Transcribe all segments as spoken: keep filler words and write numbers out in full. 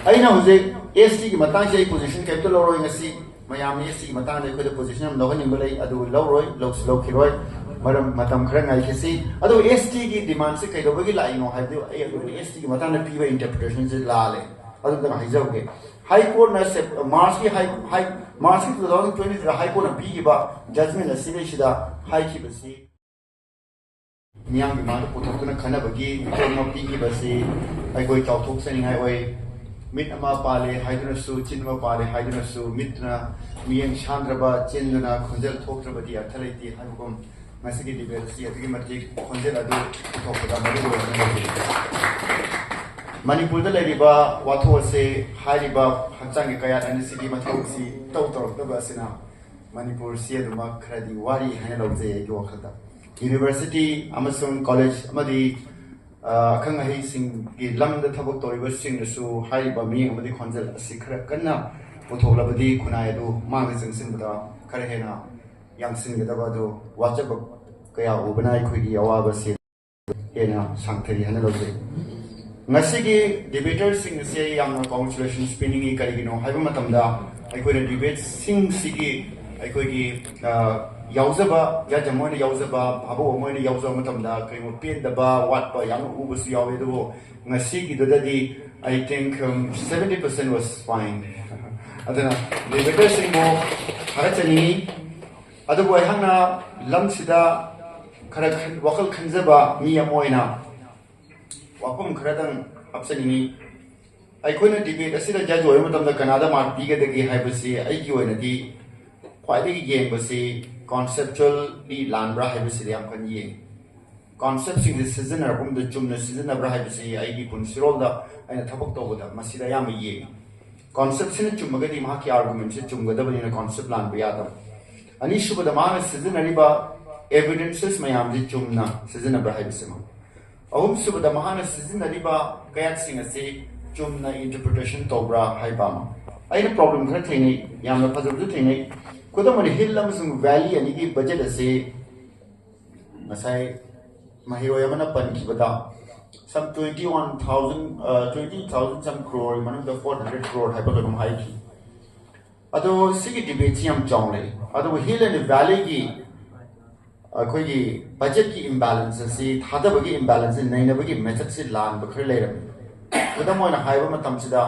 ꯑꯩꯅ ꯍꯧꯖꯤꯛ ꯑꯦꯁ ꯇꯤꯒꯤ ꯃꯇꯥꯡꯁꯦ ꯑꯩ ꯄꯣꯖꯤꯁꯟ ꯀꯩꯝꯇ ꯂꯧꯔꯣꯏ ꯉꯁꯤ꯫ ꯃꯌꯥꯝꯅ ꯑꯦꯁ ꯇꯤꯒꯤ ꯃꯇꯥꯡꯗ ꯑꯩꯈꯣꯏꯗ ꯄꯣꯖꯤꯁꯟ ꯑꯃ ꯂꯧꯍꯟꯅꯤꯡꯕ ꯂꯩ, ꯑꯗꯨ ꯂꯧꯔꯣꯏ, ꯂꯧꯁꯨ ꯂꯧꯈꯤꯔꯣꯏ꯫ ꯃꯔꯝ, ꯃꯇꯝ ꯈꯔ ꯉꯥꯏꯈꯤꯁꯤ꯫ ꯑꯗꯨ ꯑꯦꯁ ꯇꯤꯒꯤ ꯗꯤꯃꯥꯟꯁꯦ ꯀꯩꯗꯧꯕꯒꯤ ꯂꯥꯛꯏꯅꯣ ꯍꯥꯏꯕꯗꯨ ꯑꯩ ꯑꯗꯨ ꯑꯦꯁ ꯇꯤꯒꯤ ꯃꯇꯥꯡꯗ ꯄꯤꯕ ꯏꯟꯇꯔꯄ꯭ꯔꯤꯇꯦꯁꯟꯁꯦ ꯂꯥꯜꯂꯦ꯫ ꯑꯗꯨꯝꯇꯪ ꯍꯥꯏꯖꯍꯧꯒꯦ꯫ ꯍꯥꯏ ꯀꯣꯔꯠꯅ ꯁꯦꯞ-, ꯃꯥꯔꯆꯀꯤ ꯍꯥꯏ, ꯍꯥꯏ, ꯃꯥꯔꯆꯀꯤ ꯇꯨ ꯊꯥꯎꯖꯟ ꯇ꯭ꯋꯦꯟꯇꯤ ꯊ꯭ꯔꯤꯗ ꯍꯥꯏ ꯀꯣꯔꯠꯅ ꯄꯤꯈꯤꯕ ꯖꯖꯃꯦꯟ ꯑꯁꯤꯗꯩꯁꯤꯗ ꯍꯥꯏꯈꯤꯕꯁꯤ, ꯃꯤꯌꯥꯝꯒꯤ ꯃꯥꯡꯗ ꯄꯨꯊꯣꯛꯇꯨꯅ ꯈꯟꯅꯕꯒꯤ ꯃꯤꯀꯣꯛ ꯑꯃ ꯄꯤꯈꯤꯕꯁꯤ ꯑꯩꯈꯣꯏ ꯆꯥꯎꯊꯣꯛꯆꯅꯤꯡꯉꯥꯏ ꯑꯣꯏ꯫ ꯃꯤꯠ ꯑꯃ ꯄꯥꯜꯂꯦ ꯍꯥꯏꯗꯨꯅꯁꯨ, ꯆꯤꯟ ꯑꯃ ꯄꯥꯜꯂꯦ ꯍꯥꯏꯗꯨꯅꯁꯨ, ꯃꯤꯠꯇꯨꯅ ꯃꯤꯠꯌꯦꯡ ꯁꯥꯟꯗ꯭ꯔꯕ, ꯆꯤꯟꯗꯨꯅ ꯈꯣꯟꯖꯦꯜ ꯊꯣꯛꯇ꯭ꯔꯕꯗꯤ ꯑꯔꯊ ꯂꯩꯇꯦ ꯍꯥꯏꯕꯒꯨꯝ, ꯉꯁꯤꯒꯤ ꯗꯤꯕꯦꯠ ꯑꯁꯤ ꯑꯗꯨꯛꯀꯤ ꯃꯇꯤꯛ ꯈꯣꯟꯖꯦꯜ ꯑꯗꯨ ꯄꯨꯊꯣꯛꯄꯗ ꯃꯔꯨ ꯑꯣꯏꯅ ꯂꯧꯔꯤ꯫ ꯃꯅꯤꯄꯨꯔꯗ ꯂꯩꯔꯤꯕ ꯋꯥꯊꯣꯛ ꯑꯁꯤ ꯍꯥꯏꯔꯤꯕ ꯍꯛꯆꯥꯡꯒꯤ ꯀꯌꯥꯠ ꯑꯅꯤꯁꯤꯒꯤ ꯃꯊꯧ ꯑꯁꯤ ꯏꯇꯧ ꯇꯧꯔꯛꯇꯕ ꯑꯁꯤꯅ ꯃꯅꯤꯄꯨꯔꯁꯤ ꯑꯗꯨꯃꯛ ꯈꯔꯗꯤ ꯋꯥꯔꯤ ꯍꯥꯏꯅ ꯂꯧꯖꯩ ꯑꯩꯒꯤ ꯋꯥꯈꯜꯗ꯫ ꯌꯨꯅꯤꯚꯔꯁꯤꯇꯤ ꯑꯃꯁꯨꯡ ꯀꯣꯂꯦꯖ ꯑꯃꯗꯤ, ꯑ, ꯑꯈꯪ ꯑꯍꯩꯁꯤꯡꯒꯤ ꯂꯝꯗ ꯊꯕꯛ ꯇꯧꯔꯤꯕꯁꯤꯡꯅꯁꯨ ꯍꯥꯏꯔꯤꯕ ꯃꯤꯠꯌꯦꯡ ꯑꯃꯗꯤ ꯈꯣꯟꯖꯦꯜ ꯑꯁꯤ ꯈꯔ ꯀꯟꯅ ꯄꯨꯊꯣꯛꯂꯕꯗꯤ ꯈꯨꯟꯅꯥꯏ ꯑꯗꯨ ꯃꯥꯡꯗ ꯆꯪꯁꯤꯟꯕꯗ ꯈꯔ ꯍꯦꯟꯅ ꯌꯥꯡꯁꯤꯟꯒꯗꯕ ꯑꯗꯨ ꯋꯥꯠꯆꯕ ꯀꯌꯥ ꯎꯕꯅ ꯑꯩꯈꯣꯏꯒꯤ ꯑꯋꯥꯕꯁꯤ ꯍꯦꯟꯅ ꯁꯥꯡꯊꯔꯤ ꯍꯥꯏꯅ ꯂꯧꯖꯩ꯫ ꯉꯁꯤꯒꯤ ꯗꯤꯕꯦꯇꯔꯁꯤꯡ ꯑꯁꯤ ꯑꯩ ꯌꯥꯝꯅ ꯀꯣꯡꯒ꯭ꯔꯦꯆꯨꯂꯦꯁꯟꯁ ꯄꯤꯅꯤꯡꯏ꯫ ꯀꯔꯤꯒꯤꯅꯣ ꯍꯥꯏꯕ ꯃꯇꯝꯗ, ꯑꯩꯈꯣꯏꯅ ꯗꯤꯕꯦꯠꯁꯤꯡꯁꯤꯒꯤ ꯑꯩꯈꯣꯏꯒꯤ, ꯑ, ꯌꯥꯎꯖꯕ, ꯖꯖ ꯑꯃ ꯑꯣꯏꯅ ꯌꯥꯎꯖꯕ, ꯚꯥꯕꯣꯛ ꯑꯃ ꯑꯣꯏꯅ ꯌꯥꯎꯖꯕ ꯃꯇꯝꯗ ꯀꯔꯤꯒꯨꯝꯕ ꯄꯦꯟꯗꯕ ꯋꯥꯠꯄ ꯌꯥꯝꯅ ꯎꯕꯁꯨ ꯌꯥꯎꯏ꯫ ꯑꯗꯨꯕꯨ ꯉꯁꯤꯒꯤꯗꯨꯗꯗꯤ, I think, um, seventy percent was fine꯫ ꯑꯗꯨꯅ ꯗꯤꯕꯦꯇꯔꯁꯤꯡꯕꯨ ꯊꯥꯒꯠꯆꯅꯤꯡꯏ꯫ ꯑꯗꯨꯕꯨ ꯑꯩꯍꯥꯛꯅ ꯂꯝꯁꯤꯗ ꯈꯔ ꯈꯟ-, ꯋꯥꯈꯜ ꯈꯟꯖꯕ ꯃꯤ ꯑꯃ ꯑꯣꯏꯅ ꯋꯥꯐꯝ ꯈꯔꯗꯪ ꯍꯥꯞꯆꯅꯤꯡꯏ꯫ ꯑꯩꯈꯣꯏꯅ ꯗꯤꯕꯦꯠ ꯑꯁꯤꯗ ꯖꯖ ꯑꯣꯏꯕ ꯃꯇꯝꯗ ꯀꯅꯥꯗ ꯃꯥꯔꯛ ꯄꯤꯒꯗꯒꯦ ꯍꯥꯏꯕꯁꯤ ꯑꯩꯒꯤ ꯑꯣꯏꯅꯗꯤ ꯈ꯭ꯋꯥꯏꯗꯒꯤ ꯌꯦꯡꯕꯁꯤ ꯀꯣꯟꯁꯦꯞꯆꯨꯋꯦꯜꯂꯤ ꯂꯥꯟꯕ꯭ꯔꯥ ꯍꯥꯏꯕꯁꯤꯗ ꯌꯥꯝ ꯀꯟꯅ ꯌꯦꯡꯉꯤ꯫ ꯀꯣꯟꯁꯦꯞꯁꯤꯡꯁꯦ ꯁꯤꯖꯤꯟꯅꯔꯛꯄ ꯃꯇꯝꯗ ꯆꯨꯝꯅ ꯁꯤꯖꯤꯟꯅꯕ꯭ꯔꯥ ꯍꯥꯏꯕꯁꯤ ꯑꯩꯒꯤ ꯄꯨꯟꯁꯤꯔꯣꯜꯗ ꯑꯩꯅ ꯊꯕꯛ ꯇꯧꯕꯗ ꯃꯁꯤꯗ ꯑꯌꯥꯝꯕ ꯌꯦꯡꯉꯤ꯫ ꯀꯣꯟꯁꯦꯞꯁꯤꯅ ꯆꯨꯝꯃꯒꯗꯤ ꯃꯍꯥꯛꯀꯤ ꯑꯥꯔꯒꯨꯃꯦꯟꯁꯤ ꯆꯨꯝꯒꯗꯕꯅꯤꯅ ꯀꯣꯟꯁꯦꯞ ꯂꯥꯟꯕ ꯌꯥꯗꯕ꯫ ꯑꯅꯤꯁꯨꯕꯗ, ꯃꯍꯥꯛꯅ ꯁꯤꯖꯤꯟꯅꯔꯤꯕ ꯑꯦꯚꯤꯗꯦꯟꯁꯦꯁ ꯃꯌꯥꯝꯁꯤ ꯆꯨꯝꯅ ꯁꯤꯖꯤꯟꯅꯕ꯭ꯔꯥ ꯍꯥꯏꯕꯁꯤꯃ꯫ ꯑꯍꯨꯝꯁꯨꯕꯗ, ꯃꯍꯥꯛꯅ ꯁꯤꯖꯤꯟꯅꯔꯤꯕ ꯀꯌꯥꯠꯁꯤꯡ ꯑꯁꯤ ꯆꯨꯝꯅ ꯏꯟꯇꯔꯄ꯭ꯔꯤꯇꯦꯁꯟ ꯇꯧꯕ꯭ꯔꯥ ꯍꯥꯏꯕ ꯑꯃ꯫ ꯑꯩꯅ ꯄ꯭ꯔꯣꯕ꯭ꯂꯦꯝ ꯈꯔ ꯊꯦꯡꯅꯩ, ꯌꯥꯝꯅ ꯐꯖꯕꯁꯨ ꯊꯦꯡꯅꯩ꯫ ꯈꯨꯗꯝ ꯑꯣꯏꯅ, ꯍꯤꯜ ꯑꯃꯁꯨꯡ ꯚꯦꯂꯤ ꯑꯅꯤꯒꯤ ꯕꯖꯦꯠ ꯑꯁꯤ ꯉꯁꯥꯏ ꯃꯍꯩꯔꯣꯏ ꯑꯃꯅ ꯄꯟꯈꯤꯕꯗ, some twenty one thousand, uh, twenty thousand some crore ꯃꯅꯨꯡꯗ four hundred crore ꯍꯥꯏꯕ ꯀꯩꯅꯣꯝ ꯍꯥꯏꯈꯤ꯫ ꯑꯗꯣ ꯁꯤꯒꯤ ꯗꯤꯕꯦꯠꯁꯤ ꯌꯥꯝ ꯆꯥꯎꯅ ꯂꯩ꯫ ꯑꯗꯨꯕꯨ ꯍꯤꯜ ꯑꯦꯟ ꯚꯦꯂꯤꯒꯤ ꯑꯩꯈꯣꯏꯒꯤ ꯕꯖꯦꯠꯀꯤ ꯏꯝꯕꯦꯂꯦꯟꯁ ꯑꯁꯤ, ꯊꯥꯗꯕꯒꯤ ꯏꯝꯕꯦꯂꯦꯟꯁ ꯑꯁꯤ ꯅꯩꯅꯕꯒꯤ ꯃꯦꯊꯠꯁꯤ ꯂꯥꯟꯕ ꯈꯔ ꯂꯩꯔꯝꯃꯤ꯫ ꯈꯨꯗꯝ ꯑꯣꯏꯅ ꯍꯥꯏꯕ ꯃꯇꯝꯁꯤꯗ,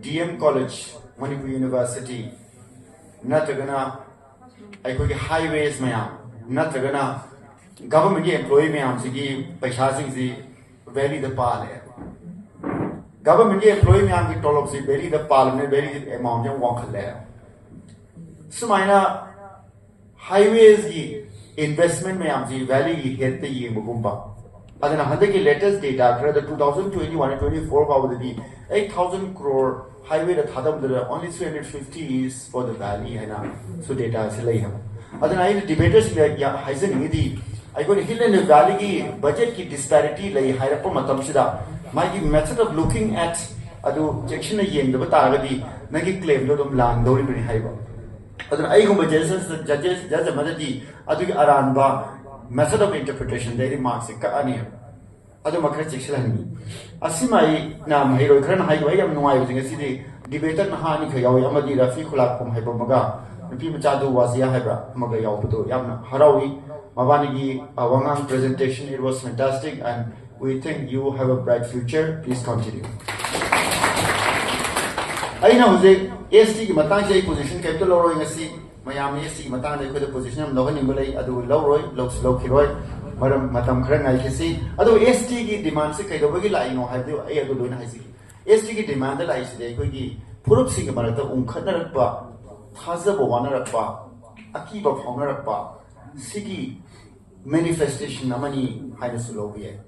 D M college, Manipur university, ꯅꯠꯇ꯭ꯔꯒꯅ ꯑꯩꯈꯣꯏꯒꯤ ꯍꯥꯏꯋꯦꯁ ꯃꯌꯥꯝ, ꯅꯠꯇ꯭ꯔꯒꯅ ꯒꯚꯔꯟꯃꯦꯟꯒꯤ ꯑꯦꯝꯄ꯭ꯂꯣꯌꯤ ꯃꯌꯥꯝꯁꯤꯒꯤ ꯄꯩꯁꯥꯁꯤꯡꯁꯤ ꯚꯦꯂꯤꯗ ꯄꯥꯜꯂꯦ꯫ ꯒꯚꯔꯟꯃꯦꯟꯒꯤ ꯑꯦꯝꯄ꯭ꯂꯣꯌꯤ ꯃꯌꯥꯝꯒꯤ ꯇꯣꯂꯣꯞꯁꯤ ꯚꯦꯂꯤꯗ ꯄꯥꯜꯂꯕꯅꯤꯅ ꯚꯦꯂꯤꯗ ꯑꯦꯃꯥꯎꯟꯁꯦ ꯌꯥꯝ ꯋꯥꯡꯈꯠꯂꯦ꯫ ꯁꯨꯃꯥꯏꯅ ꯍꯥꯏꯋꯦꯁꯀꯤ ꯏꯟꯚꯦꯁꯃꯦꯟ ꯃꯌꯥꯝꯁꯤ ꯚꯦꯂꯤꯒꯤ ꯍꯦꯠꯇ ꯌꯦꯡꯕꯒꯨꯝꯕ꯫ ꯑꯗꯨꯅ ꯍꯟꯗꯛꯀꯤ ꯂꯦꯇꯦꯁ ꯗꯦꯇꯥ ꯈꯔꯗ, two thousand twenty one twenty four ꯐꯥꯎꯕꯗꯗꯤ eight thousand crore highwayꯗ ꯊꯥꯗꯕꯗꯨꯗ only three hundred fifty is for the valley ꯍꯥꯏꯅ ꯁꯨ ꯗꯦꯇꯥꯁꯤ ꯂꯩ ꯍꯥꯏꯕ꯫ ꯑꯗꯨꯅ ꯑꯩꯅ ꯗꯤꯕꯦꯇꯔꯁꯤꯡꯗ ꯌꯥ-, ꯍꯥꯏꯖꯅꯤꯡꯉꯤꯗꯤ, ꯑꯩꯈꯣꯏꯅ ꯍꯤꯜ ꯑꯦꯟ ꯚꯦꯂꯤꯒꯤ ꯕꯖꯦꯠꯀꯤ ꯗꯤꯁꯄꯦꯔꯤꯇꯤ ꯂꯩ ꯍꯥꯏꯔꯛꯄ ꯃꯇꯝꯁꯤꯗ, ꯃꯥꯒꯤ method of looking at ꯑꯗꯨ ꯆꯦꯛꯁꯤꯟꯅ ꯌꯦꯡꯗꯕ ꯇꯥꯔꯒꯗꯤ, ꯅꯪꯒꯤ ꯀ꯭ꯂꯦꯝꯗꯣ ꯑꯗꯨꯝ ꯂꯥꯟꯗꯧꯔꯤꯕꯅꯤ ꯍꯥꯏꯕ꯫ ꯑꯗꯨꯅ ꯑꯩꯒꯨꯝꯕ ꯖꯖꯦꯁ, ꯖꯖꯦꯁ, ꯖꯖ ꯑꯃꯗꯗꯤ ꯑꯗꯨꯒꯤ ꯑꯔꯥꯟꯕ method of interpretationꯗ ꯑꯩꯗꯤ ꯃꯥꯔꯛꯁꯦ ꯀꯛꯑꯅꯤ ꯍꯥꯏꯕ꯫ ꯑꯗꯨꯃ ꯈꯔ ꯆꯦꯛꯁꯤꯜꯍꯟꯅꯤꯡꯉꯤ꯫ ꯑꯁꯤꯃ ꯑꯩꯅ ꯃꯍꯩꯔꯣꯏ ꯈꯔꯅ ꯍꯥꯏꯈꯤꯕ, ꯑꯩ ꯌꯥꯝ ꯅꯨꯡꯉꯥꯏꯕꯁꯦ, ꯉꯁꯤꯗꯤ ꯗꯤꯕꯦꯇꯔ ꯅꯍꯥ ꯑꯅꯤꯈꯛ ꯌꯥꯎꯏ, ꯑꯃꯗꯤ ꯔꯐꯤ ꯈꯨꯂꯥꯛꯄꯝ ꯍꯥꯏꯕ ꯑꯃꯒ ꯅꯨꯄꯤ ꯃꯆꯥꯗꯨ ꯋꯥꯖꯤꯌꯥ ꯍꯥꯏꯕ꯭ꯔꯥ ꯑꯃꯒ ꯌꯥꯎꯕꯗꯣ ꯌꯥꯝꯅ ꯍꯔꯥꯎꯏ꯫ ꯃꯕꯥꯅꯤꯒꯤ, ꯑ, ꯋꯥꯉꯥꯡ presentation, it was fantastic and we think you have a bright future. Please continue. ꯑꯩꯅ ꯍꯧꯖꯤꯛ ꯑꯦꯁ ꯇꯤꯒꯤ ꯃꯇꯥꯡꯁꯦ ꯑꯩ ꯄꯣꯖꯤꯁꯟ ꯀꯔꯤꯝꯇ ꯂꯧꯔꯣꯏ ꯉꯁꯤ꯫ ꯃꯌꯥꯝꯅ ꯑꯦꯁ ꯇꯤꯒꯤ ꯃꯇꯥꯡꯗ ꯑꯩꯈꯣꯏꯗ ꯄꯣꯖꯤꯁꯟ ꯌꯥꯝ ꯂꯧꯍꯟꯅꯤꯡꯕ ꯂꯩ, ꯑꯗꯨ ꯂꯧꯔꯣꯏ, ꯂꯧꯁꯨ ꯂꯧꯈꯤꯔꯣꯏ, ꯃꯔꯝ ꯃꯇꯝ ꯈꯔ ꯉꯥꯏꯈꯤꯁꯤ꯫ ꯑꯗꯨ ꯑꯦꯁ ꯇꯤꯒꯤ ꯗꯤꯃꯥꯟꯁꯦ ꯀꯩꯗꯧꯕꯒꯤ ꯂꯥꯛꯏꯅꯣ ꯍꯥꯏꯕꯗꯨ ꯑꯩ ꯑꯗꯨ ꯂꯣꯏꯅ ꯍꯥꯏꯖꯒꯦ꯫ ꯑꯦꯁ ꯇꯤꯒꯤ ꯗꯤꯃꯥꯟꯗ ꯂꯥꯛꯏꯁꯤꯗꯤ ꯑꯩꯈꯣꯏꯒꯤ ꯐꯨꯔꯨꯞꯁꯤꯡꯒꯤ ꯃꯔꯛꯇ ꯎꯪꯈꯠꯅꯔꯛꯄ, ꯊꯥꯖꯕ ꯋꯥꯅꯔꯛꯄ, ꯑꯀꯤꯕ ꯐꯥꯎꯅꯔꯛꯄ, ꯁꯤꯒꯤ ꯃꯦꯅꯤꯐꯦꯁꯇꯦꯁꯟ ꯑꯃꯅꯤ ꯍꯥꯏꯅꯁꯨ ꯂꯧꯕ ꯌꯥꯏ꯫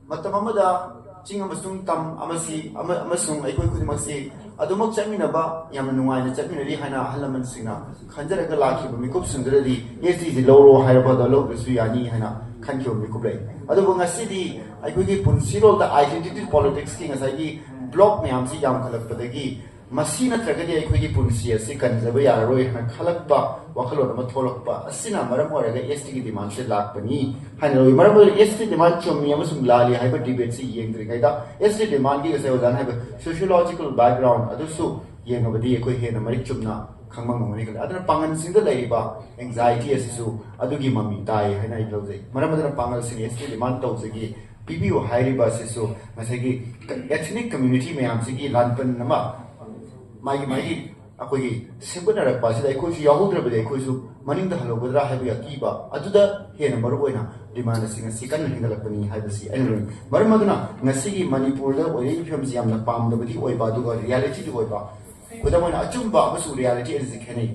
ꯃꯇꯝ ꯑꯃꯗ ꯆꯤꯡ ꯑꯃꯁꯨꯡ ꯇꯝ ꯑꯃꯁꯤ, ꯑꯃ-, ꯑꯃꯁꯨꯡ ꯑꯩꯈꯣꯏ ꯈꯨꯗꯤꯡꯃꯛꯁꯤ ꯑꯗꯨꯃꯛ ꯆꯠꯃꯤꯟꯅꯕ, ꯌꯥꯝꯅ ꯅꯨꯡꯉꯥꯏꯅ ꯆꯠꯃꯤꯟꯅꯔꯤ ꯍꯥꯏꯅ ꯑꯍꯜ ꯂꯃꯟꯁꯤꯡꯅ ꯈꯟꯖꯔꯒ ꯂꯥꯛꯈꯤꯕ ꯃꯤꯀꯨꯞꯁꯤꯡꯗꯨꯗꯗꯤ ꯑꯦꯁ ꯇꯤꯁꯤ ꯂꯧꯔꯣ ꯍꯥꯏꯔꯕꯗ ꯂꯧꯗ꯭ꯔꯁꯨ ꯌꯥꯅꯤ ꯍꯥꯏꯅ ꯈꯟꯈꯤꯕ ꯃꯤꯀꯨꯞ ꯂꯩ꯫ ꯑꯗꯨꯕꯨ ꯉꯁꯤꯗꯤ ꯑꯩꯈꯣꯏꯒꯤ ꯄꯨꯟꯁꯤꯔꯣꯜꯗ identity politicsꯀꯤ ꯉꯁꯥꯏꯒꯤ ꯕ꯭ꯂꯣꯛ ꯃꯌꯥꯝꯁꯤ ꯌꯥꯝꯈꯠꯂꯛꯄꯗꯒꯤ ꯃꯁꯤ ꯅꯠꯇ꯭ꯔꯒꯗꯤ ꯑꯩꯈꯣꯏꯒꯤ ꯄꯨꯟꯁꯤ ꯑꯁꯤ ꯀꯟꯖꯕ ꯌꯥꯔꯔꯣꯏ ꯍꯥꯏꯅ ꯈꯜꯂꯛꯄ ꯋꯥꯈꯜꯂꯣꯟ ꯑꯃ ꯊꯣꯛꯂꯛꯄ ꯑꯁꯤꯅ ꯃꯔꯝ ꯑꯣꯏꯔꯒ ꯑꯦꯁ ꯇꯤꯒꯤ ꯗꯤꯃꯥꯟꯁꯦ ꯂꯥꯛꯄꯅꯤ ꯍꯥꯏꯅ ꯂꯧꯏ꯫ ꯃꯔꯝ ꯑꯗꯨꯅ ꯑꯦꯁ ꯇꯤ ꯗꯤꯃꯥꯟ ꯆꯨꯝꯃꯤ ꯑꯃꯁꯨꯡ ꯂꯥꯜꯂꯤ ꯍꯥꯏꯕ ꯗꯤꯕꯦꯠꯁꯤ ꯌꯦꯡꯗ꯭ꯔꯤꯉꯩꯗ, ꯑꯦꯁ ꯇꯤ ꯗꯤꯃꯥꯟꯒꯤ ꯉꯁꯥꯏ ꯑꯣꯖꯥꯅ ꯍꯥꯏꯕ ꯁꯣꯁꯤꯌꯣꯂꯣꯖꯤꯀꯦꯜ ꯕꯦꯛꯒ꯭ꯔꯥꯎꯟ ꯑꯗꯨꯁꯨ ꯌꯦꯡꯉꯕꯗꯤ ꯑꯩꯈꯣꯏ ꯍꯦꯟꯅ ꯃꯔꯤꯛ ꯆꯨꯝꯅ ꯈꯪꯕ ꯉꯝꯒꯅꯤ ꯈꯜꯂꯤ꯫ ꯑꯗꯨꯅ ꯄꯥꯡꯒꯜꯁꯤꯡꯗ ꯂꯩꯔꯤꯕ ꯑꯦꯡꯖꯥꯏꯇꯤ ꯑꯁꯤꯁꯨ ꯑꯗꯨꯒꯤ ꯃꯃꯤ ꯇꯥꯏ ꯍꯥꯏꯅ ꯑꯩ ꯂꯧꯖꯩ꯫ ꯃꯔꯝ ꯑꯗꯨꯅ ꯄꯥꯡꯒꯜꯁꯤꯡ ꯑꯦꯁ ꯇꯤ ꯗꯤꯃꯥꯟ ꯇꯧꯖꯒꯦ, ꯄꯤꯕꯤꯌꯨ ꯍꯥꯏꯔꯤꯕ ꯑꯁꯤꯁꯨ ꯉꯁꯥꯏꯒꯤ ꯑꯦꯊꯅꯤꯛ ꯀꯝꯃ꯭ꯌꯨꯅꯤꯇꯤ ꯃꯌꯥꯝꯁꯤꯒꯤ ꯂꯥꯟꯄꯟ ꯑꯃ, ꯃꯥꯒꯤ ꯃꯥꯒꯤ ꯑꯩꯈꯣꯏꯒꯤ ꯁꯦꯝꯒꯠꯅꯔꯛꯄ ꯑꯁꯤꯗ ꯑꯩꯈꯣꯏꯁꯨ ꯌꯥꯎꯍꯧꯗ꯭ꯔꯕꯗꯤ ꯑꯩꯈꯣꯏꯁꯨ ꯃꯅꯤꯡꯗ ꯍꯜꯍꯧꯒꯗ꯭ꯔꯥ ꯍꯥꯏꯕꯒꯤ ꯑꯀꯤꯕ ꯑꯗꯨꯗ ꯍꯦꯟꯅ ꯃꯔꯨ ꯑꯣꯏꯅ ꯗꯤꯃꯥꯟ ꯑꯁꯤ ꯉꯁꯤ ꯀꯟꯅ ꯍꯦꯟꯒꯠꯂꯛꯄꯅꯤ ꯍꯥꯏꯕꯁꯤ ꯑꯩꯅ ꯂꯧꯏ꯫ ꯃꯔꯝ ꯑꯗꯨꯅ ꯉꯁꯤꯒꯤ ꯃꯅꯤꯄꯨꯔꯗ ꯑꯣꯏꯔꯤꯕ ꯐꯤꯕꯝꯁꯤ ꯌꯥꯝꯅ ꯄꯥꯝꯗꯕꯗꯤ ꯑꯣꯏꯕ, ꯑꯗꯨꯒ ꯔꯤꯌꯦꯂꯤꯇꯤꯗꯤ ꯑꯣꯏꯕ꯫ ꯈꯨꯗꯝ ꯑꯣꯏꯅ, ꯑꯆꯨꯝꯕ ꯑꯃꯁꯨꯡ ꯔꯤꯌꯦꯂꯤꯇꯤ ꯑꯅꯤꯁꯤ ꯈꯦꯠꯅꯩ꯫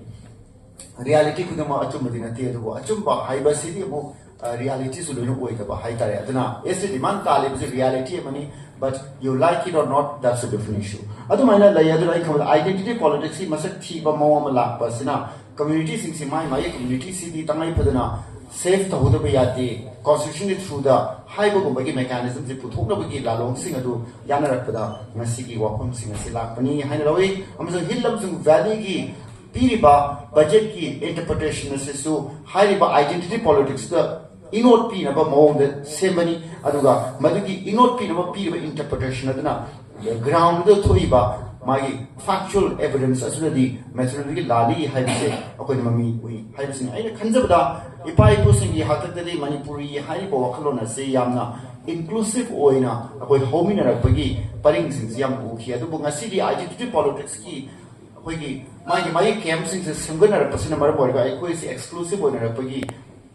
ꯔꯤꯌꯦꯂꯤꯇꯤ ꯈꯨꯗꯤꯡꯃꯛ ꯑꯆꯨꯝꯕꯗꯤ ꯅꯠꯇꯦ, ꯑꯗꯨꯕꯨ ꯑꯆꯨꯝꯕ ꯍꯥꯏꯕꯁꯤꯗꯤ ꯑꯃꯨꯛ ꯔꯤꯌꯦꯂꯤꯇꯤꯁꯨ ꯂꯣꯏꯅ ꯑꯣꯏꯗꯕ ꯍꯥꯏꯇꯥꯔꯦ꯫ ꯑꯗꯨꯅ ꯑꯦꯁ ꯇꯤ ꯗꯤꯃꯥꯟ ꯇꯥꯜꯂꯤꯕꯁꯤ ꯔꯤꯌꯦꯂꯤꯇꯤ ꯑꯃꯅꯤ, but you like it or not, that's a different issue꯫ ꯑꯗꯨꯃꯥꯏꯅ ꯂꯩ꯫ ꯑꯗꯨꯅ ꯑꯩ ꯈꯪꯕꯗ ꯑꯥꯏꯗꯦꯟꯇꯤꯇꯤ ꯄꯣꯂꯤꯇꯤꯛꯁꯀꯤ ꯃꯁꯛ ꯊꯤꯕ ꯃꯑꯣꯡ ꯑꯃ ꯂꯥꯛꯄ ꯑꯁꯤꯅ ꯀꯝꯃ꯭ꯌꯨꯅꯤꯇꯤꯁꯤꯡꯁꯤ ꯃꯥꯒꯤ ꯃꯥꯒꯤ ꯀꯝꯃ꯭ꯌꯨꯅꯤꯇꯤꯁꯤꯗꯤ ꯇꯉꯥꯏ ꯐꯗꯅ ꯁꯦꯐ ꯇꯧꯍꯧꯗꯕ ꯌꯥꯗꯦ, ꯀꯣꯟꯁꯇꯤꯇ꯭ꯌꯨꯁꯟꯒꯤ ꯊ꯭ꯔꯨꯗ ꯍꯥꯏꯕꯒꯨꯝꯕꯒꯤ ꯃꯦꯀꯥꯅꯤꯖꯝꯁꯤ ꯄꯨꯊꯣꯛꯅꯕꯒꯤ ꯂꯥꯂꯣꯡꯁꯤꯡ ꯑꯗꯨ ꯌꯥꯅꯔꯛꯄꯗ ꯉꯁꯤꯒꯤ ꯋꯥꯐꯝꯁꯤꯡ ꯑꯁꯤ ꯂꯥꯛꯄꯅꯤ ꯍꯥꯏꯅ ꯂꯧꯏ꯫ ꯑꯃꯁꯨꯡ ꯍꯤꯜ ꯑꯃꯁꯨꯡ ꯚꯦꯂꯤꯒꯤ ꯄꯤꯔꯤꯕ ꯕꯖꯦꯠꯀꯤ ꯏꯟꯇꯔꯄ꯭ꯔꯤꯇꯦꯁꯟ ꯑꯁꯤꯁꯨ ꯍꯥꯏꯔꯤꯕ ꯑꯥꯏꯗꯦꯟꯇꯤꯇꯤ ꯄꯣꯂꯤꯇꯤꯛꯁꯇ ꯏꯅꯣꯠ ꯄꯤꯅꯕ ꯃꯑꯣꯡꯗ ꯁꯦꯝꯕꯅꯤ꯫ ꯑꯗꯨꯒ ꯃꯗꯨꯒꯤ ꯏꯅꯣꯠ ꯄꯤꯅꯕ ꯄꯤꯔꯤꯕ ꯏꯟꯇꯔꯄ꯭ꯔꯤꯇꯦꯁꯟ ꯑꯗꯨꯅ ꯒ꯭ꯔꯥꯎꯟꯗꯨꯗ ꯊꯣꯛꯏꯕ ꯃꯥꯒꯤ ꯐꯦꯛꯆꯨꯋꯦꯜ ꯑꯦꯚꯤꯗꯦꯟꯁ ꯑꯁꯤꯗꯗꯤ ꯃꯦꯖꯣꯔꯤꯇꯤꯒꯤ ꯂꯥꯜꯂꯤ ꯍꯥꯏꯕꯁꯦ ꯑꯩꯈꯣꯏꯅ ꯃꯃꯤ ꯎꯏ ꯍꯥꯏꯕꯁꯤꯅꯤ꯫ ꯑꯩꯅ ꯈꯟꯖꯕꯗ ꯏꯄꯥ ꯏꯄꯨꯁꯤꯡꯒꯤ ꯍꯥꯛꯇꯛꯇꯗꯤ ꯃꯅꯤꯄꯨꯔꯤ ꯍꯥꯏꯔꯤꯕ ꯋꯥꯈꯜꯂꯣꯟ ꯑꯁꯤ ꯌꯥꯝꯅ ꯏꯟꯀ꯭ꯂꯨꯁꯤꯚ ꯑꯣꯏꯅ ꯑꯩꯈꯣꯏ ꯍꯧꯃꯤꯟꯅꯔꯛꯄꯒꯤ ꯄꯔꯤꯡꯁꯤꯡꯁꯤ ꯌꯥꯝ ꯎꯈꯤ꯫ ꯑꯗꯨꯕꯨ ꯉꯁꯤꯗꯤ ꯑꯥꯏꯗꯦꯟꯇꯤꯇꯤ ꯄꯣꯂꯤꯇꯤꯛꯁꯀꯤ ꯑꯩꯈꯣꯏꯒꯤ ꯃꯥꯒꯤ ꯃꯥꯒꯤ ꯀꯦꯝꯞꯁꯤꯡꯁꯦ ꯁꯦꯝꯒꯠꯅꯔꯛꯄꯁꯤꯅ ꯃꯔꯝ ꯑꯣꯏꯔꯒ ꯑꯩꯈꯣꯏꯁꯦ ꯑꯦꯛꯁꯀ꯭ꯂꯨꯁꯤꯚ ꯑꯣꯏꯅꯔꯛꯄꯒꯤ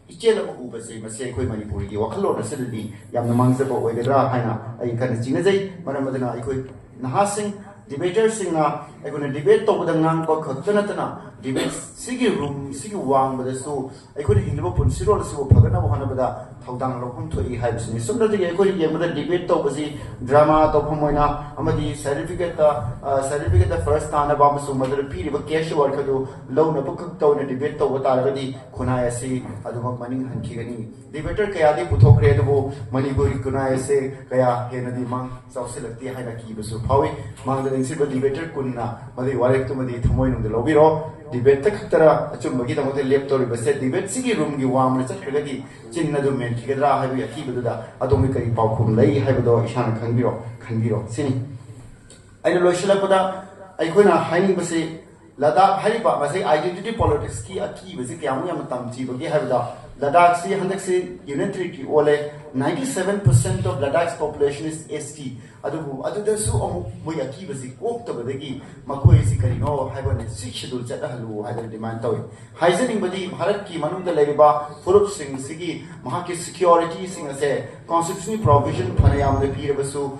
ꯏꯆꯦꯜ ꯑꯃ ꯎꯕꯁꯦ, ꯃꯁꯤ ꯑꯩꯈꯣꯏ ꯃꯅꯤꯄꯨꯔꯒꯤ ꯋꯥꯈꯜꯂꯣꯟ ꯑꯁꯤꯗꯗꯤ ꯌꯥꯝꯅ ꯃꯥꯡꯖꯕ ꯑꯣꯏꯒꯗ꯭ꯔꯥ ꯍꯥꯏꯅ ꯑꯩ ꯀꯟꯅ ꯆꯤꯡꯅꯖꯩ꯫ ꯃꯔꯝ ꯑꯗꯨꯅ ꯑꯩꯈꯣꯏ ꯅꯍꯥꯁꯤꯡ, ꯗꯤꯕꯦꯇꯔꯁꯤꯡꯅ ꯑꯩꯈꯣꯏꯅ ꯗꯤꯕꯦꯠ ꯇꯧꯕꯗ ꯉꯥꯡꯕ ꯈꯛꯇ ꯅꯠꯇꯅ ꯁꯤꯒꯤ ꯔꯨꯝ ꯁꯤꯒꯤ ꯋꯥꯡꯃꯗꯁꯨ ꯑꯩꯈꯣꯏꯅ ꯍꯤꯡꯂꯤꯕ ꯄꯨꯟꯁꯤꯔꯣꯜ ꯑꯁꯤꯕꯨ ꯐꯒꯠꯅꯕ ꯍꯣꯠꯅꯕꯗ ꯊꯧꯗꯥꯡ ꯂꯧꯐꯝ ꯊꯣꯛꯏ ꯍꯥꯏꯕꯁꯤꯅꯤ꯫ ꯁꯨꯞꯅꯇꯒꯤ ꯑꯩꯈꯣꯏꯅ ꯌꯦꯡꯕꯗ ꯗꯤꯕꯦꯠ ꯇꯧꯕꯁꯤ ꯗ꯭ꯔꯃꯥ ꯇꯧꯐꯝ ꯑꯣꯏꯅ ꯑꯃꯗꯤ ꯁꯥꯔꯇꯤꯐꯤꯀꯦꯠꯇ ꯁꯥꯔꯇꯤꯐꯤꯀꯦꯠꯇ ꯐꯥꯔꯁ ꯇꯥꯅꯕ ꯑꯃꯁꯨꯡ ꯃꯗꯨꯗ ꯄꯤꯔꯤꯕ ꯀꯦꯁ ꯋꯥꯔꯛ ꯑꯗꯨ ꯂꯧꯅꯕ ꯈꯛꯇ ꯑꯣꯏꯅ ꯗꯤꯕꯦꯠ ꯇꯧꯕ ꯇꯥꯔꯒꯗꯤ ꯈꯨꯟꯅꯥꯏ ꯑꯁꯤ ꯑꯗꯨꯃꯛ ꯃꯅꯤꯡ ꯍꯟꯈꯤꯒꯅꯤ꯫ ꯗꯤꯕꯦꯇꯔ ꯀꯌꯥꯗꯤ ꯄꯨꯊꯣꯛꯈ꯭ꯔꯦ, ꯑꯗꯨꯕꯨ ꯃꯅꯤꯄꯨꯔꯒꯤ ꯈꯨꯟꯅꯥꯏ ꯑꯁꯦ ꯀꯌꯥ ꯍꯦꯟꯅꯗꯤ ꯃꯥꯡ ꯆꯥꯎꯁꯤꯜꯂꯛꯇꯦ ꯍꯥꯏꯅ ꯀꯤꯕꯁꯨ ꯐꯥꯎꯏ꯫ ꯃꯥꯡꯗ ꯂꯦꯡꯁꯤꯟꯕ ꯗꯤꯕꯦꯇꯔ ꯀꯨꯟꯅ ꯃꯗꯨꯒꯤ ꯋꯥꯔꯦꯞꯇꯨꯃꯗꯤ ꯊꯃꯣꯏꯅꯨꯡꯗ ꯂꯧꯕꯤꯔꯣ꯫ ꯗꯤꯕꯦꯠꯇ ꯈꯛꯇꯔ ꯑꯆꯨꯝꯕꯒꯤꯗꯃꯛꯇ ꯂꯦꯞꯇꯧꯔꯤꯕꯁꯦ? ꯗꯤꯕꯦꯠꯁꯤꯒꯤ ꯔꯨꯝꯒꯤ ꯋꯥꯡꯃꯗ ꯆꯠꯈ꯭ꯔꯒꯗꯤ ꯆꯤꯟ ꯑꯗꯨ ꯃꯦꯟꯈꯤꯒꯗ꯭ꯔꯥ ꯍꯥꯏꯕꯒꯤ ꯑꯀꯤꯕꯗꯨꯗ ꯑꯗꯣꯝꯒꯤ ꯀꯔꯤ ꯄꯥꯎꯈꯨꯝ ꯂꯩ ꯍꯥꯏꯕꯗꯣ ꯏꯁꯥꯅ ꯈꯟꯕꯤꯔꯣ, ꯈꯟꯕꯤꯔꯣ ꯁꯤꯅꯤ꯫ ꯑꯩꯅ ꯂꯣꯏꯁꯤꯜꯂꯛꯄꯗ ꯑꯩꯈꯣꯏꯅ ꯍꯥꯏꯅꯤꯡꯕꯁꯤ, ꯂꯗꯥꯈ ꯍꯥꯏꯔꯤꯕ ꯉꯁꯥꯏ identity politics ꯀꯤ ꯑꯀꯤꯕꯁꯤ ꯀꯌꯥꯃꯨꯛ ꯌꯥꯝꯅ ꯇꯝꯊꯤꯕꯒꯦ ꯍꯥꯏꯕꯗ, ꯂꯗꯥꯈꯁꯤ ꯍꯟꯗꯛꯁꯤ ꯌꯨꯅꯤꯌꯟ ꯇꯦꯔꯤꯇꯣꯔꯤ ꯑꯣꯜꯂꯦ꯫ Ninety seven percent of Ladakh's population is S T꯫ ꯑꯗꯨꯕꯨ ꯑꯗꯨꯗꯁꯨ ꯑꯃꯨꯛ ꯃꯣꯏ ꯑꯀꯤꯕꯁꯤ ꯀꯣꯛꯇꯕꯗꯒꯤ ꯃꯈꯣꯏꯁꯤ ꯀꯔꯤꯅꯣ ꯍꯥꯏꯕ ꯁꯤꯛꯁ ꯁꯦꯗꯨꯜ ꯆꯠꯅꯍꯜꯂꯨ ꯍꯥꯏꯗꯅ ꯗꯤꯃꯥꯟ ꯇꯧꯏ꯫ ꯍꯥꯏꯖꯅꯤꯡꯕꯗꯤ, ꯚꯥꯔꯠꯀꯤ ꯃꯅꯨꯡꯗ ꯂꯩꯔꯤꯕ ꯐꯨꯔꯨꯞꯁꯤꯡꯁꯤꯒꯤ ꯃꯍꯥꯛꯀꯤ ꯁꯤꯀ꯭ꯌꯣꯔꯤꯇꯤꯁꯤꯡ ꯑꯁꯦ ꯀꯣꯟꯁꯇꯤꯇ꯭ꯌꯨꯁꯟꯒꯤ ꯄ꯭ꯔꯣꯚꯤꯖꯟ ꯐꯅ ꯌꯥꯝꯅ ꯄꯤꯔꯕꯁꯨ,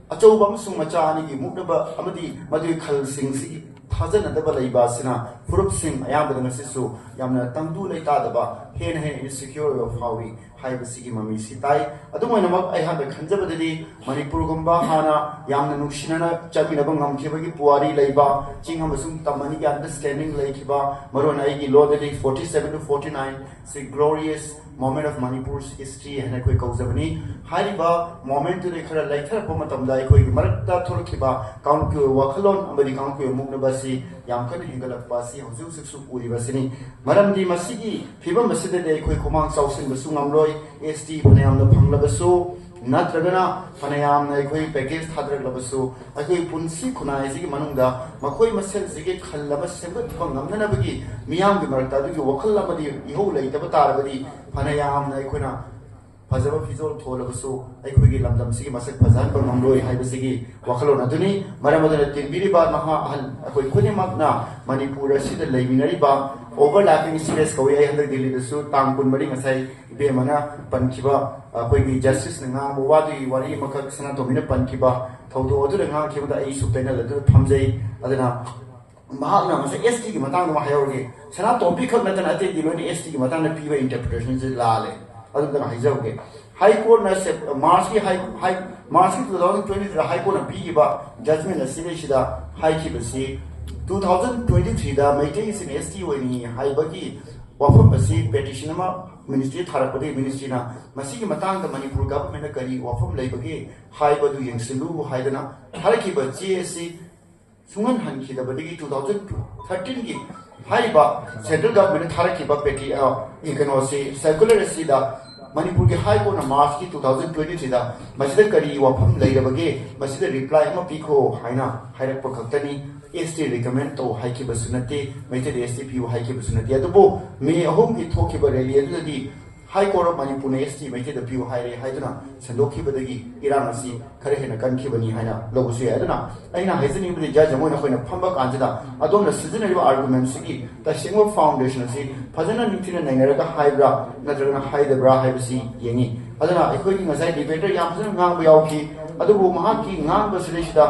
ꯑꯆꯧꯕ ꯑꯃꯁꯨꯡ ꯃꯆꯥ ꯑꯅꯤꯒꯤ ꯃꯨꯛꯅꯕ ꯑꯃꯗꯤ ꯃꯗꯨꯒꯤ ꯈꯜꯁꯤꯡꯁꯤꯒꯤ ꯊꯥꯖꯅꯗꯕ ꯂꯩꯕ ꯑꯁꯤꯅ ꯐꯨꯔꯨꯞꯁꯤꯡ ꯑꯌꯥꯝꯕꯗ ꯉꯁꯤꯁꯨ ꯌꯥꯝꯅ ꯇꯪꯗꯨ ꯂꯩꯇꯥꯗꯕ, ꯍꯦꯟꯅ ꯍꯦꯟꯅ ꯏꯟꯁꯤꯀ꯭ꯌꯣꯔ ꯑꯣꯏꯕ ꯐꯥꯎꯏ ꯍꯥꯏꯕꯁꯤꯒꯤ ꯃꯃꯤꯁꯤ ꯇꯥꯏ꯫ ꯑꯗꯨꯝ ꯑꯣꯏꯅꯃꯛ, ꯑꯩꯍꯥꯛꯅ ꯈꯟꯖꯕꯗꯗꯤ ꯃꯅꯤꯄꯨꯔꯒꯨꯝꯕ ꯍꯥꯟꯅ ꯌꯥꯝꯅ ꯅꯨꯡꯁꯤꯅꯅ ꯆꯠꯃꯤꯟꯅꯕ ꯉꯝꯈꯤꯕꯒꯤ ꯄꯨꯋꯥꯔꯤ ꯂꯩꯕ, ꯆꯤꯡ ꯑꯃꯁꯨꯡ ꯇꯝ ꯑꯅꯤꯒꯤ ꯑꯟꯗꯔꯁ꯭ꯇꯦꯟꯗꯤꯡ ꯂꯩꯈꯤꯕ, ꯃꯔꯨꯑꯣꯏꯅ ꯑꯩꯒꯤ ꯂꯣꯗꯗꯤ forty seven to forty nine ꯁꯤ glorious moment of Manipur's history ꯍꯥꯏꯅ ꯑꯩꯈꯣꯏ ꯀꯧꯖꯕꯅꯤ꯫ ꯍꯥꯏꯔꯤꯕ ꯃꯣꯃꯦꯟꯠꯇꯨꯗꯒꯤ ꯈꯔ ꯂꯩꯊꯔꯛꯄ ꯃꯇꯝꯗ ꯑꯩꯈꯣꯏꯒꯤ ꯃꯔꯛꯇ ꯊꯣꯛꯂꯛꯈꯤꯕ ꯀꯥꯡꯂꯨꯞꯀꯤ ꯑꯣꯏꯕ ꯋꯥꯈꯜꯂꯣꯟ ꯑꯃꯗꯤ ꯀꯥꯡꯂꯨꯞꯀꯤ ꯑꯣꯏꯕ ꯃꯨꯛꯅꯕ ꯑꯁꯤ ꯌꯥꯝ ꯀꯟꯅ ꯍꯦꯟꯒꯠꯂꯛꯄ ꯑꯁꯤ ꯍꯧꯖꯤꯛ ꯍꯧꯖꯤꯛꯁꯨ ꯎꯔꯤꯕꯁꯤꯅꯤ꯫ ꯃꯔꯝꯗꯤ ꯃꯁꯤꯒꯤ ꯐꯤꯕꯝ ꯑꯁꯤꯗꯗꯤ ꯑꯩꯈꯣꯏ ꯈꯨꯃꯥꯡ ꯆꯥꯎꯁꯤꯟꯕꯁꯨ ꯉꯝꯂꯣꯏ꯫ S T ꯐꯅꯌꯥꯝꯅ ꯐꯪꯂꯕꯁꯨ, ꯅꯠꯇ꯭ꯔꯒꯅ ꯐꯅꯌꯥꯝꯅ ꯑꯩꯈꯣꯏ ꯄꯦꯀꯦꯖ ꯊꯥꯗꯔꯛꯂꯕꯁꯨ, ꯑꯩꯈꯣꯏ ꯄꯨꯟꯁꯤ ꯈꯨꯟꯅꯥꯏꯁꯤꯒꯤ ꯃꯅꯨꯡꯗ ꯃꯈꯣꯏ ꯃꯁꯦꯜꯁꯤꯒꯤ ꯈꯜ ꯑꯃ ꯁꯦꯝꯒꯠꯄ ꯉꯝꯅꯅꯕꯒꯤ ꯃꯤꯌꯥꯝꯒꯤ ꯃꯔꯛꯇ ꯑꯗꯨꯒꯤ ꯋꯥꯈꯜ ꯑꯃꯗꯤ ꯏꯍꯧ ꯂꯩꯇꯕ ꯇꯥꯔꯕꯗꯤ, ꯐꯅꯌꯥꯝꯅ ꯑꯩꯈꯣꯏꯅ ꯐꯖꯕ ꯐꯤꯖꯣꯜ ꯊꯣꯜꯂꯕꯁꯨ ꯑꯩꯈꯣꯏꯒꯤ ꯂꯝꯗꯝꯁꯤꯒꯤ ꯃꯁꯛ ꯐꯖꯍꯟꯕ ꯉꯝꯂꯣꯏ ꯍꯥꯏꯕꯁꯤꯒꯤ ꯋꯥꯈꯜꯂꯣꯟ ꯑꯗꯨꯅꯤ꯫ ꯃꯔꯝ ꯑꯗꯨꯅ ꯇꯤꯟꯕꯤꯔꯤꯕ ꯅꯍꯥ ꯑꯍꯜ ꯑꯩꯈꯣꯏ ꯈꯨꯗꯤꯡꯃꯛꯅ ꯃꯅꯤꯄꯨꯔ ꯑꯁꯤꯗ ꯂꯩꯃꯤꯟꯅꯔꯤꯕ overlapping space ꯀꯧꯏ꯫ ꯑꯩ ꯍꯟꯗꯛ ꯗꯤꯜꯂꯤꯗꯁꯨ ꯇꯥꯡ ꯀꯨꯟꯃꯔꯤ ꯉꯁꯥꯏ ꯏꯕꯦꯝꯃꯅ ꯄꯟꯈꯤꯕ, ꯑꯩꯈꯣꯏꯒꯤ ꯖꯁꯇꯤꯁꯅ ꯉꯥꯡꯕ ꯋꯥꯗꯨꯒꯤ ꯋꯥꯔꯤ ꯑꯃꯈꯛ ꯁꯅꯥꯇꯣꯝꯕꯤꯅ ꯄꯟꯈꯤꯕ ꯊꯧꯗꯣꯛ ꯑꯗꯨꯗ ꯉꯥꯡꯈꯤꯕꯗ ꯑꯩ ꯁꯨꯛꯇꯩꯅ ꯑꯗꯨꯗ ꯐꯝꯖꯩ꯫ ꯑꯗꯨꯅ ꯃꯍꯥꯛꯅ ꯉꯁꯥꯏ ꯑꯦꯁ ꯇꯤꯒꯤ ꯃꯇꯥꯡꯗ ꯑꯃ ꯍꯥꯏꯍꯧꯔꯒꯦ꯫ ꯁꯅꯥꯇꯣꯝꯕꯤ ꯈꯛ ꯅꯠꯇꯅ ꯑꯇꯩꯗꯤ ꯂꯣꯏꯅ ꯑꯦꯁ ꯇꯤꯒꯤ ꯃꯇꯥꯡꯗ ꯄꯤꯕ ꯏꯟꯇꯔꯄ꯭ꯔꯤꯇꯦꯁꯟꯁꯤ ꯂꯥꯜꯂꯦ꯫ ꯑꯗꯨꯗꯪ ꯍꯥꯏꯖꯍꯧꯒꯦ꯫ ꯍꯥꯏ ꯀꯣꯔꯠꯅ ꯁꯦꯞ-, ꯃꯥꯔꯆꯀꯤ ꯍꯥꯏ, ꯍꯥꯏ, ꯃꯥꯔꯆꯀꯤ two thousand twenty three ꯗ ꯍꯥꯏ ꯀꯣꯔꯠꯅ ꯄꯤꯈꯤꯕ ꯖꯖꯃꯦꯟ ꯑꯁꯤꯗꯩꯁꯤꯗ ꯍꯥꯏꯈꯤꯕꯁꯤ, two thousand twenty three ꯗ ꯃꯩꯇꯩꯁꯤꯡ ꯑꯦꯁ ꯇꯤ ꯑꯣꯏꯅꯤꯡꯏ ꯍꯥꯏꯕꯒꯤ ꯋꯥꯐꯝ ꯑꯁꯤ ꯄꯦꯇꯤꯁꯟ ꯑꯃ ꯃꯤꯅꯤꯁꯇ꯭ꯔꯤ ꯊꯥꯔꯛꯄꯗꯒꯤ ꯃꯤꯅꯤꯁꯇ꯭ꯔꯤꯅ ꯃꯁꯤꯒꯤ ꯃꯇꯥꯡꯗ ꯃꯅꯤꯄꯨꯔ ꯒꯚꯔꯟꯃꯦꯟꯠꯅ ꯀꯔꯤ ꯋꯥꯐꯝ ꯂꯩꯕꯒꯦ ꯍꯥꯏꯕꯗꯨ ꯌꯦꯡꯁꯤꯜꯂꯨ ꯍꯥꯏꯗꯅ ꯊꯥꯔꯛꯈꯤꯕ ꯆꯦ ꯑꯁꯤ ꯁꯨꯡꯍꯟꯍꯟꯈꯤꯗꯕꯗꯒꯤ two thousand thirteen ꯒꯤ ꯍꯥꯏꯔꯤꯕ ꯁꯦꯟꯇ꯭ꯔꯦꯜ ꯒꯚꯔꯟꯃꯦꯟꯠꯅ ꯊꯥꯔꯛꯈꯤꯕ ꯄꯦꯇꯤ-, ꯑ, ꯀꯩꯅꯣꯁꯤ, ꯁꯔꯀꯨꯂꯔ ꯑꯁꯤꯗ ꯃꯅꯤꯄꯨꯔꯒꯤ ꯍꯥꯏ ꯀꯣꯔꯠꯅ ꯃꯥꯔꯆꯀꯤ two thousand twenty three ꯗ ꯃꯁꯤꯗ ꯀꯔꯤ ꯋꯥꯐꯝ ꯂꯩꯔꯕꯒꯦ, ꯃꯁꯤꯗ ꯔꯤꯄ꯭ꯂꯥꯏ ꯑꯃ ꯄꯤꯈꯣ ꯍꯥꯏꯅ ꯍꯥꯏꯔꯛꯄ ꯈꯛꯇꯅꯤ꯫ ꯑꯦꯁ ꯇꯤ ꯔꯤꯀꯃꯦꯟ ꯇꯧ ꯍꯥꯏꯈꯤꯕꯁꯨ ꯅꯠꯇꯦ, ꯃꯩꯇꯩꯗ ꯑꯦꯁ ꯇꯤ ꯄꯤꯌꯨ ꯍꯥꯏꯈꯤꯕꯁꯨ ꯅꯠꯇꯦ꯫ ꯑꯗꯨꯕꯨ ꯃꯦ ꯑꯍꯨꯝꯒꯤ ꯊꯣꯛꯈꯤꯕ ꯔꯦꯂꯤ ꯑꯗꯨꯗꯗꯤ ꯍꯥꯏ ꯀꯣꯔꯠ ꯑꯣꯐ ꯃꯅꯤꯄꯨꯔꯅ ꯑꯦꯁ ꯇꯤ ꯃꯩꯇꯩꯗ ꯄꯤꯌꯨ ꯍꯥꯏꯔꯦ ꯍꯥꯏꯗꯨꯅ ꯁꯟꯗꯣꯛꯈꯤꯕꯗꯒꯤ ꯏꯔꯥꯡ ꯑꯁꯤ ꯈꯔ ꯍꯦꯟꯅ ꯀꯟꯈꯤꯕꯅꯤ ꯍꯥꯏꯅ ꯂꯧꯕꯁꯨ ꯌꯥꯏ꯫ ꯑꯗꯨꯅ ꯑꯩꯅ ꯍꯥꯏꯖꯅꯤꯡꯕꯗꯤ, ꯖꯖ ꯑꯃ ꯑꯣꯏꯅ ꯑꯩꯈꯣꯏꯅ ꯐꯝꯕ ꯀꯥꯟꯁꯤꯗ ꯑꯗꯣꯝꯅ ꯁꯤꯖꯤꯟꯅꯔꯤꯕ ꯑꯥꯔꯒꯨꯃꯦꯟꯁꯤꯒꯤ ꯇꯁꯦꯡꯕ ꯐꯥꯎꯟꯗꯦꯁꯟ ꯑꯁꯤ ꯐꯖꯅ ꯅꯤꯡꯊꯤꯅ ꯅꯩꯅꯔꯒ ꯍꯥꯏꯕ꯭ꯔꯥ ꯅꯠꯇ꯭ꯔꯒꯅ ꯍꯥꯏꯗꯕ꯭ꯔꯥ ꯍꯥꯏꯕꯁꯤ ꯌꯦꯡꯉꯤ꯫ ꯑꯗꯨꯅ ꯑꯩꯈꯣꯏꯒꯤ ꯉꯁꯥꯏ ꯗꯤꯕꯦꯇꯔ ꯌꯥꯝ ꯐꯖꯅ ꯉꯥꯡꯕ ꯌꯥꯎꯈꯤ, ꯑꯗꯨꯕꯨ ꯃꯍꯥꯛꯀꯤ ꯉꯥꯡꯕꯁꯤꯗꯩꯁꯤꯗ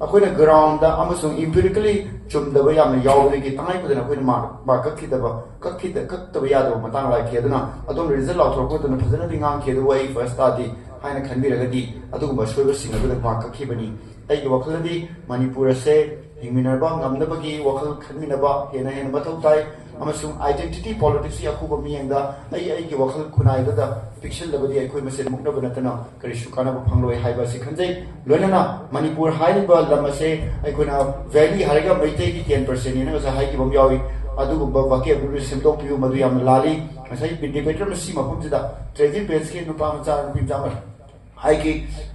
ꯑꯩꯈꯣꯏꯅ ꯒ꯭ꯔꯥꯎꯟꯗ ꯑꯃꯁꯨꯡ ꯏꯝꯄꯤꯔꯤꯀꯦꯜꯂꯤ ꯆꯨꯝꯗꯕ ꯌꯥꯝꯅ ꯌꯥꯎꯕꯗꯒꯤ ꯇꯉꯥꯏ ꯐꯗꯅ ꯑꯩꯈꯣꯏꯅ ꯃꯥꯔꯛ, ꯃꯥꯔꯛ ꯀꯛꯈꯤꯗꯕ, ꯀꯛꯈꯤꯗ-, ꯀꯛꯇꯕ ꯌꯥꯗꯕ ꯃꯇꯥꯡ ꯂꯥꯛꯈꯤ꯫ ꯑꯗꯨꯅ ꯑꯗꯣꯝꯅ ꯔꯤꯖꯜ ꯂꯥꯎꯊꯣꯔꯛꯄ ꯃꯇꯝꯗ ꯐꯖꯅꯗꯤ ꯉꯥꯡꯈꯤ, ꯑꯗꯨꯕꯨ ꯑꯩ ꯐꯥꯔꯁ ꯇꯥꯗꯦ ꯍꯥꯏꯅ ꯈꯟꯕꯤꯔꯒꯗꯤ ꯑꯗꯨꯒꯨꯝꯕ ꯑꯁꯣꯏꯕꯁꯤꯡ ꯑꯗꯨꯗ ꯃꯥꯔꯛ ꯀꯛꯈꯤꯕꯅꯤ꯫ ꯑꯩꯒꯤ ꯋꯥꯈꯜꯗꯗꯤ ꯃꯅꯤꯄꯨꯔ ꯑꯁꯦ ꯍꯤꯡꯃꯤꯟꯅꯕ ꯉꯝꯅꯕꯒꯤ ꯋꯥꯈꯜ ꯈꯟꯃꯤꯟꯅꯕ ꯍꯦꯟꯅ ꯍꯦꯟꯅ ꯃꯊꯧ ꯇꯥꯏ, ꯑꯃꯁꯨꯡ ꯑꯥꯏꯗꯦꯟꯇꯤꯇꯤ ꯄꯣꯂꯤꯇꯤꯛꯁꯀꯤ ꯑꯈꯨꯕ ꯃꯤꯠꯌꯦꯡꯗ ꯑꯩ ꯑꯩꯒꯤ ꯋꯥꯈꯜ ꯈꯨꯟꯅꯥꯏꯗꯨꯗ ꯄꯤꯛꯁꯤꯜꯂꯕꯗꯤ ꯑꯩꯈꯣꯏ ꯃꯁꯦꯟ ꯃꯨꯛꯅꯕ ꯅꯠꯇꯅ ꯀꯔꯤꯁꯨ ꯀꯥꯟꯅꯕ ꯐꯪꯂꯣꯏ ꯍꯥꯏꯕ ꯑꯁꯤ ꯈꯟꯖꯩ꯫ ꯂꯣꯏꯅꯅ ꯃꯅꯤꯄꯨꯔ ꯍꯥꯏꯔꯤꯕ ꯂꯝ ꯑꯁꯦ ꯑꯩꯈꯣꯏꯅ ꯚꯦꯂꯤ ꯍꯥꯏꯔꯒ ꯃꯩꯇꯩꯒꯤ ten percent ꯅꯦꯅ ꯉꯁꯥꯏ ꯍꯥꯏꯈꯤꯕ ꯑꯃ ꯌꯥꯎꯏ꯫ ꯑꯗꯨꯒꯨꯝꯕ vocabulary ꯁꯦꯝꯗꯣꯛꯄꯤꯌꯨ, ꯃꯗꯨ ꯌꯥꯝꯅ ꯂꯥꯜꯂꯤ꯫ ꯉꯁꯥꯏ ꯗꯤꯕꯦꯇꯔ ꯃꯁꯤ ꯃꯐꯝꯁꯤꯗ ꯇ꯭ꯔꯦꯖꯤꯛ ꯕꯦꯟꯁꯀꯤ ꯅꯨꯄꯥ ꯃꯆꯥ, ꯅꯨꯄꯤ ꯃꯆꯥ ꯑꯃ ꯍꯥꯏꯈꯤ,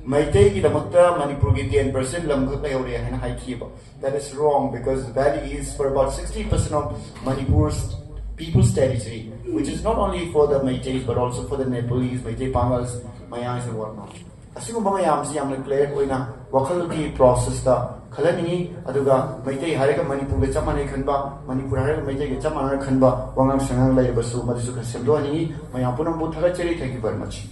ꯃꯩꯇꯩꯒꯤꯗꯃꯛꯇ ꯃꯅꯤꯄꯨꯔꯒꯤ ten percent ꯂꯝꯈꯛ ꯂꯩꯍꯧꯔꯦ ꯍꯥꯏꯅ ꯍꯥꯏꯈꯤꯕ꯫ That is wrong, because Valley is for about sixty percent of Manipur's people's territory, which is not only for the Meiteis but also for the Nepalese, Meitei Pangals, Mayangs and whatnot. ꯑꯁꯤꯒꯨꯝꯕ ꯃꯌꯥꯝꯁꯤ ꯌꯥꯝꯅ clear ꯑꯣꯏꯅ ꯋꯥꯈꯜꯒꯤ ꯄ꯭ꯔꯣꯁꯦꯁꯇ ꯈꯜꯍꯟꯅꯤꯡꯉꯤ꯫ ꯑꯗꯨꯒ ꯃꯩꯇꯩ ꯍꯥꯏꯔꯒ ꯃꯅꯤꯄꯨꯔꯒ ꯆꯞ ꯃꯥꯟꯅꯩ ꯈꯟꯕ, ꯃꯅꯤꯄꯨꯔ ꯍꯥꯏꯔꯒ ꯃꯩꯇꯩꯒ ꯆꯞ ꯃꯥꯟꯅꯅ ꯈꯟꯕ ꯋꯥꯉꯥꯡ ꯁꯉꯥꯡ ꯂꯩꯔꯕꯁꯨ ꯃꯗꯨꯁꯨ ꯈꯔ ꯁꯦꯝꯗꯣꯛꯍꯟꯅꯤꯡꯉꯤ꯫ ꯃꯌꯥꯝ ꯄꯨꯝꯅꯃꯛꯄꯨ ꯊꯥꯒꯠꯆꯔꯤ꯫ Thank you very much.